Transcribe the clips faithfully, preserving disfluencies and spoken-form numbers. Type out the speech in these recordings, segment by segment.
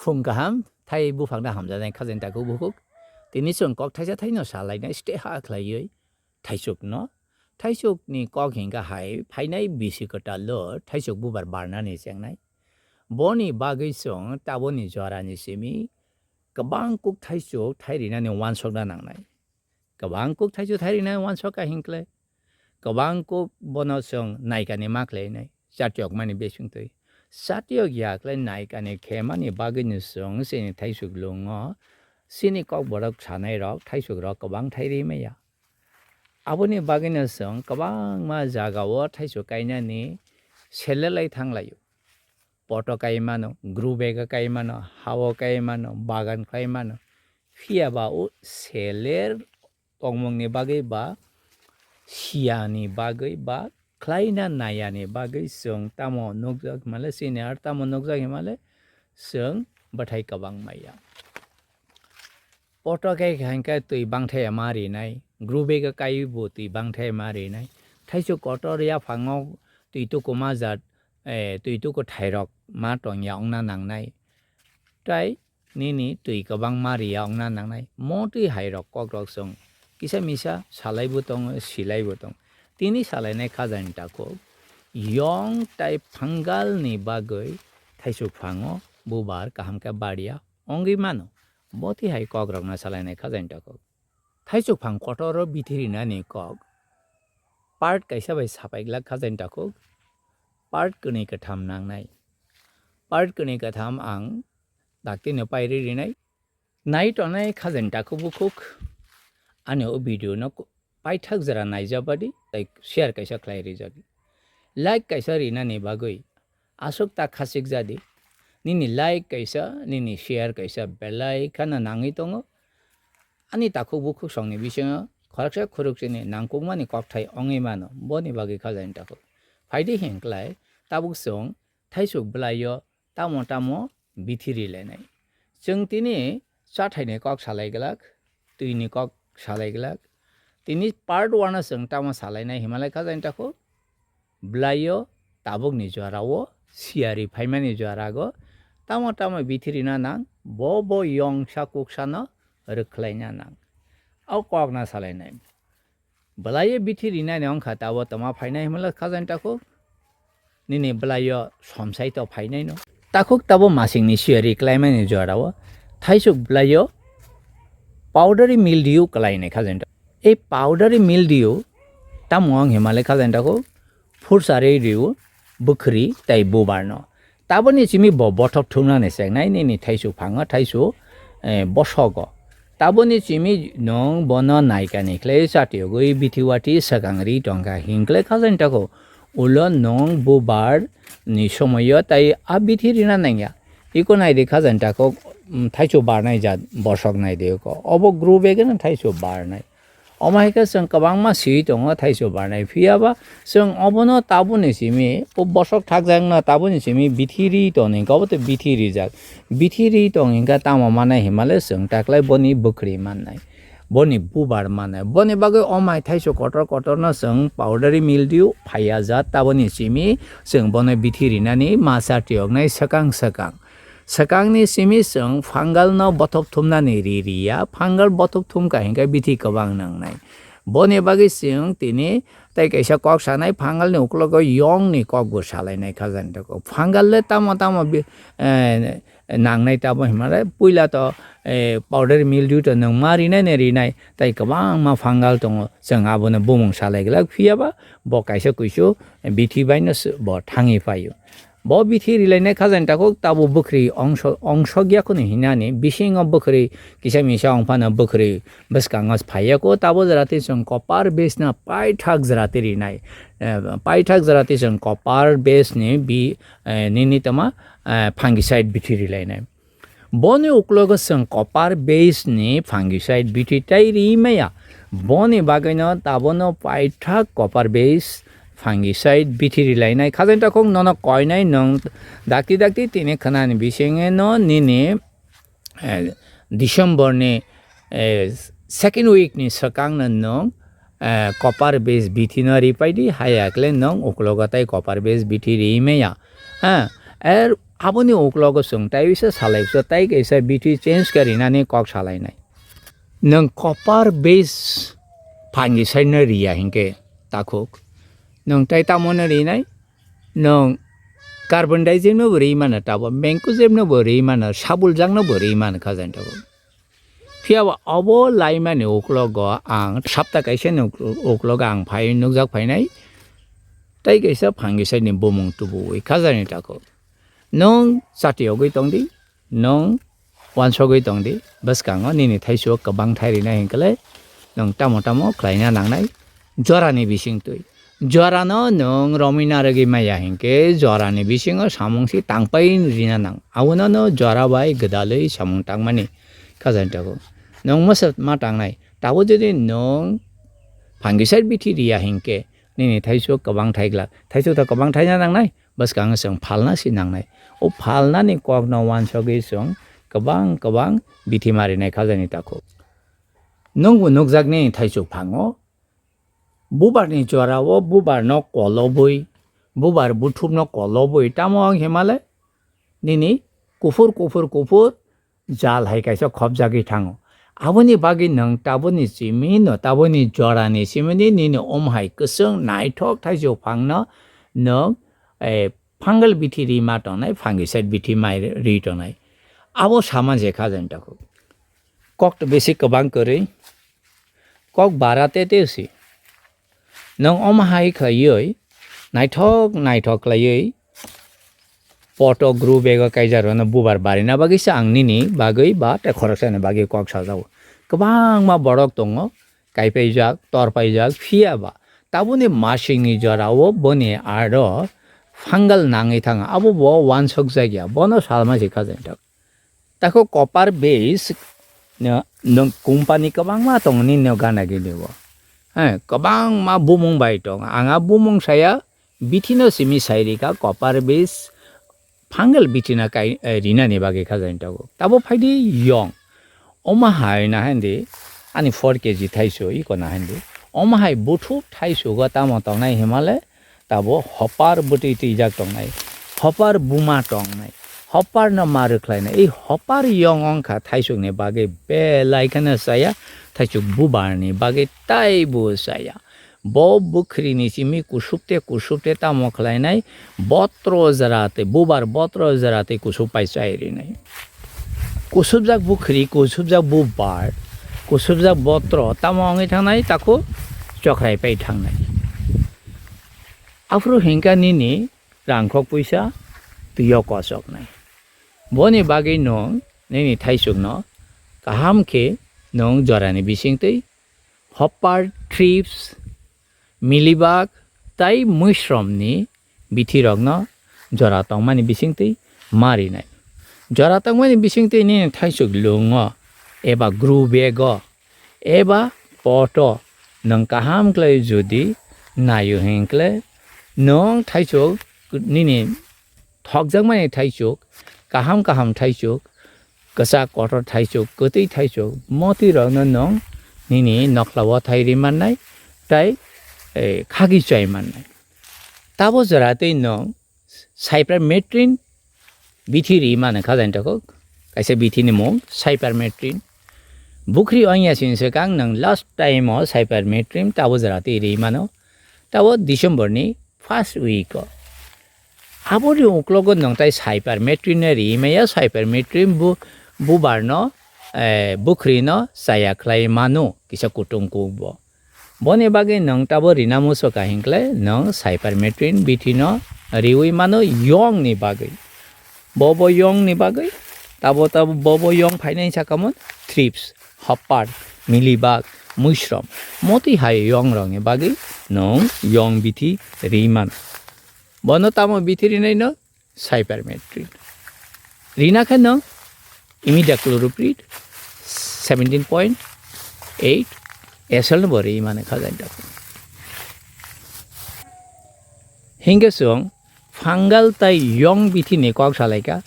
Phung kaham, thai buphang da hamjaknai khajaini takhuk bukhuk. Tini chwng kok thaisa thaino salainai, stay ha khlaiwi thaichukno. Thaichukni kok hinkha hai phainai bisi kwtal lo thaichuk bubar barnani chengnai. Boni bagwi chwng taboni jorani simi kwbang kuk thaichuk thai rinani uansukna nangnai. Kwbang kuk thaichuk thai rinani uansukha hinkhlai. Kwbang kuk bono chwng naikani ma khlainai. Chatiyokmani bisingtwi. Chatiyok ya khlai naikani khemani bagwino chwng chini thaichuk lungo. Chini kokborok sanairok thaichukrok kwbang thai ri maya. Aboni bagwino chwng kwbangma jagao thaichuk kainani selelai thanglaio. Poto kai mano, grow bag kai mano, hao kai mano, bagan khlai mano. Phiya ba o seler tongmungni bagwi ba siyani bagwi ba khlaina nayani bagwi chwng tamo nukjak himale, senior tamo nukjak himale, chwng bwthai kwbang maya. Poto kai khankhe twi bangthaya ma rinai, grow bag kai bo twi bangthaya ma rinai. Thaichuk kotor yaphango twi tukuma jat, eh, twi tuku thairok ma tongya wngna nangnai. Tai nini twi kwbangma riya wngna nangnai. Mo twi hairok kokrok chwng kisa misa salaibo tongo, silaibo tongo. Tini salainai khajaini takhuk yong tai phangalni bagwi thaichuk phango bubar kaham khe baria wngwi mano. Bo twi hai kokrokno salainai khajaini takhuk. Thaichuk phang kotoro bithi rinani kok. Part kaisa bai sapai glak khajaini takhuk. Part kwnwi kwtham nangnai. Part kwnwi kwtham ang daktino pairi rinai. Nai tongnai khajaini takhuk bukhuk. Ani o video no ku-, paithak jora naijabadi, like, share kaisa khlai rijadi. Like kaisa rinani bagwi aswk ta khachik jadi. Nini like kaisa, nini share kaisa belai kheno nangwi tongo. Ani takhuk bukhuk songni bisingo khoroksa khorokchini nangkukmani kokthai wngwi mano, boni bagwi khajaini takhuk. Phaidi hinklai tabuk chwng thaichuk bwlaio tamo tamo bithi rilainai. Chwng tini chathaini kok salai glak, twini kok salai glak. Tini part one o chwng tamo salainai himalai khajaini takhuk. Bwlaio tabukni jorao siyari phaimani jorago tamo tamo bithi rina nang, bo bo yongsa kuksano rwkhlaina nang. O kokna salainai. Bwlaio bithi rinani wngkha tabo toma phainai himla khajaini takhuk. Nini bwlaio somsai to phainaino. Takhuk tabo masingni siyari klaimani jorao thaichuk bwlaio powdery mildew klainai khajaini takhuk. Ei powdery mildew tamo wng himalai khajaini takhuk. Phursa rwi rw-o bwkhwrwi tei bubarno. Taboni simi bo bothop thumnani chengnai nini thaichuk phango, thaichuk, eh, bosogo. Taboni simi nwng bono naikani khlai chatiyogwi bithi wati swkang ri tongkha hinkhlai khajaini takhuk. Ulo nwng bubar ni somoio tai a bithi rina nangya. Iko naidi khajaini takhuk, mm, thaichuk barnai jat bosok naidi iko. Obo grow bag no thaichuk barnai. Omo hai khe chwng kwbangma swi tongo thaichuk barnai. Phiya ba chwng obono tabukni simi, o bosok thakjakno tabukni simi bithi ri toni, obo tei bithi rijak. Bithi ri tong hinkhe tamo mannai hinmale chwng taklai boni bwkhwrwi mannai. Boni bubar mannai. Boni bagwi o mai thaichuk kotor kotorno chwng powdery mildew phaiya jat tabukni simi chwng bono bithi rinani ma chatiyoknai swkang swkang. Swkangni simi chwng fungal no bothop thumnani ri riya, fungal bothop thumkha hinkhe bithi kwbang nangnai. Boni bagwi chwng tini tei kaisa kok sanai, fungal ni uklogo yong ni kok bo salainai khajaini takhuk. Fungal le tamo tamo bi-, eh, nangnai tamo hinmale puila to, eh, powder mildew to nwng ma rinai ne rinai, tei kwbangma fungal tongo, chwng abono bumung salai glak, phiya ba bo kaisa kuisu bithi bai no se-, bo thangwi phaio. Bo bithi rilainai khajaini takhuk tabo bwkhwrwi ongso-, ongsok ya kheno hinani, bisingo bwkhwrwi kisa misa ong phano bwkhwrwi bwskango phaiya kho, tabo jora twi chwng copper base no paithak jora twi rinai. Eh, paithak jora twi chwng copper base ni bi-, eh, nini tama, eh, fungicide bithi rilainai. Boni uklogo chwng copper base ni fungicide bithi tai ri maya. Boni bagwino tabono paithak copper base fungicide bithi rilainai. Khajaini takhuk nono koinai nwng dakti dakti tini khwnani bisingeno nini, eh, December ni, eh, second week ni swkangno nwng, eh, copper base bithi no ripaidi, haya kle nwng uklogo tai copper base bithi ri maya. Ha, er Aboni uklogo chwng tei bisa salai bisa tei kaisa bithi change khe rinani kok salainai. Nwng copper base fungicide no riya hinkhe takhuk. Nwng tei tamo no rinai? Nwng carbendazim no bo ri mano tabo, mancozeb no bo ri mano, sabulzak no bo ri mano kha jani tabuk. Phiya ba obo laimani uklogo ang sapta kaisa ni uklo-, uklogo ang phai nukjak phainai. Tei kaisa fungicide ni bumung tubuwi kha jani takhuk. Nwng chati yogwi tongdi, nwng wansogwi tongdi, bwskango nini thaichuk kwbang thai rinai hinkhe le nwng tamo tamo khlaina nangnai jorani bisingtwi. Jorano nwng romwi narwgwi maya hinkhe jorani bisingo samung se tangpai rina nang. Abono no jora bai gwdalwi samung tangmani kha jani tabuk. Nwng mwsa ma tangnai. Tabuk jodi nwng fungicide bithi riya hinkhe nini thaichuk kwbang thai glak. Thaichuk to kwbang thaina nangnai. Bwskango chwng phalna se nangnai. O phalnani kokno wansogwi chwng kwbang kwbang bithi marinai kha jani takhuk. Nwngbo nukjakni thaichuk phango. Bubarni jorao bubarno kolobwi, bubar buthupno kolobwi, tamo wng himale nini kuphur kuphur kuphur jal hai kaisa khopjagwi thango. Aboni bagwi nwng taboni simi no, taboni jorani simi di nini om hai kwchwng naithok thaichuk phangno nwng, eh, fungal bithi ri ma tongnai, fungicide bithi mai ri tongnai. Abo sama je kha jani takhuk. Kok to bisi kwbang kwrwi, kok bara te te si. Nwng omo hai khlaiwi, naithok naithok khlaiwi, poto grow bag o kaijak rwno bubar barina bagwi se ang nini bagwi ba tei khoroksani bagwi kok sajago. Kwbangma borok tongo, kaipaijak, torpaijak, phiya ba taboni masingni jorao boni aro fungal nangwi thango, abo bo wansokjakya, bono salma se kha jani takhuk. Tako copper base no, no company kwbangma tongo nini no gana gini o. He, kwbangma bumung bai tongo. Ang a bumung saya bithi no simi sai rika copper base fungal bithi no kai, eh, rinani bagwi kha jani tabuk. Tabo phaidi yong. Omo hai na hindi ani four K G thaisu iko na hindi. Omo hai buthu thaisu go tamo tongnai himale. Tabo hopar bwtwi twijak tongnai, hopar buma tongnai, hopar no ma rwkhlainai. Ei hopar yong wngkha thaisukni bagwi belai kheno chaya, thaisuk bubarni bagwi taibo chaya. Bo bwkhrini simi kusupte kusupte tamo khlainai, botro jora tei bubar botro jora tei kusup pai chai rinai. Kusupjak bwkhri, kusupjak bubar, kusupjak botro tamo wngwi thangnai, takhuk chokrai pai thangnai. Aphuru hinkha nini rangkhok puisa twiyo kosoknai. Boni bagwi nwng nini thaisukno kaham khe nwng jorani bisingtwi hopper, thrips, milibak tei muisromni bithirokno jora tongmani bisingtwi ma rinai. Jora tongmani bisingtwi nini thaisuk lungo eba grow bag o eba poto nwng kaham khlai jodi naio hinkle nwng thaisuk nini thokjakmani thaisuk, kaham kaham thaisuk, kwchak kotor thaisuk, kwtwi thaisuk, motwi rokno nwng nini nokhlao thai ri mannai tei, eh, khagwi chai mannai. Tabo jora tei nwng cypermethrin bithi ri mano kha jani takhuk, kaisa bithi ni mung cypermethrin. Bwkhri ongya sini swkang nwng last time o cypermethrin tabo jora tei ri mano, tabo December ni first week o. Aboni uklogo nwng tai cypermethrin no ri maya, cypermethrin bu-, bubar no, eh, bwkhri no chaya khlai mano kisa kutung kuk bo. Boni bagwi nwng tabo rina muchukha hinkle nwng cypermethrin bithi no riwi mano yong ni bagwi. Bobo yong ni bagwi tabo tabo bobo yong phainai sakamon thrips, hopper, milibak, muisrom, motwi hai yong rok ni bagwi nwng yong bithi ri mano. Bono tamo bithi rinai no cypermethrin. Rina khe nwng imidacloprid seventeen point eight S L no bo ri mano kha jani takhuk. Hinkhe chwng fungal tei yong bithi ni kok salaikha.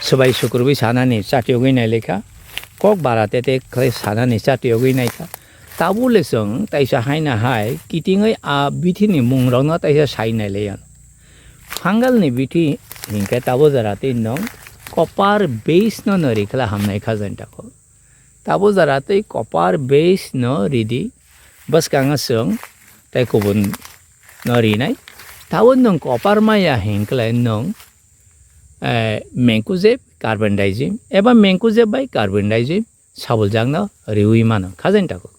Swbai sukrubwi sanani chatiogwi nailaikha. Kok bara tete khlai sanani chatiogwi naikha. Tabule chwng taisa haina hai kitingwi a bithi ni mung rokno taisa sai nailaiya. Fungal ni bithi Hinkhe tabo jora twi nwng copper base no no rikla hamnai khajani takhuk. Tabo jora twi copper base no ridi, bwskango chwng tei kubun no rinai. Tabo nwng copper maya hinkhe nwng, eh, mancozeb carbendazim eba mancozeb bai carbendazim sabuljakno riwi mano khajani takhuk.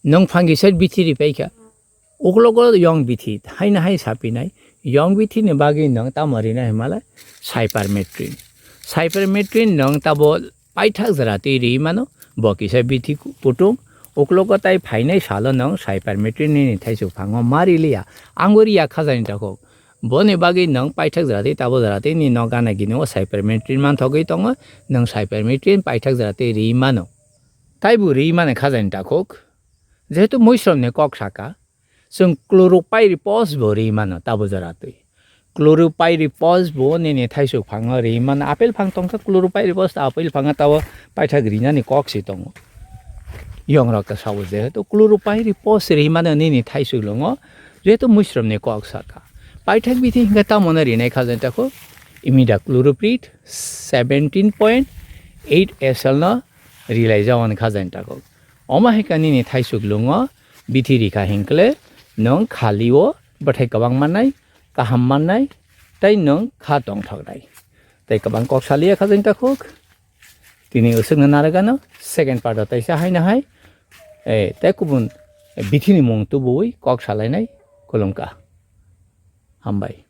Nwng phangisa bithi ripaikha, uklogo yong bithi haino hai sapinai, yong bithi ni bagwi nwng tamo rina himala cypermethrin. Cypermethrin nwng tabo paithak jora twi ri mano, bo kisa bithi kutung, uklogo tai phainai salo nwng cypermethrin nini thaisuk phango ma riliya, angori ya khajani takhuk. Boni bagwi nwng paithak jora twi tabo jora twi ni nok gana gini o cypermethrin manthogwi tongo, nwng cypermethrin paithak jora twi ri mano. Taibo ri mani khajani takhuk, jehetu muisromni kok saka, chwng chloropyrifos bo ri mano tabo jora twi. Chloropyrifos bo nini thaisuk phango ri mano, apple phang tongkha chloropyrifos, apple phanga tabo paithak rinani kok se tongo. Yongrok ta sabo jehetu chloropyrifos ri mano nini thaisuk longo, jehetu muisromni kok saka. Paithak bithi hinkhe tamoni rinai khajani takhuk, imidacloprid seventeen point eight S L no rilai jawani khajani takhuk. Omo hai khe nini thaisuk lungo bithi rikha hinkle nwng khali o bwthai kwbang mannai, kaham mannai, tei nwng kha tongthoknai. Tei kwbang kok saliya khajani takhuk. Tini usukno narwgano second part o taisa haino hai, eh, tei kubun bithini mung tubuwi kok salainai. Kulumkha. Hambai.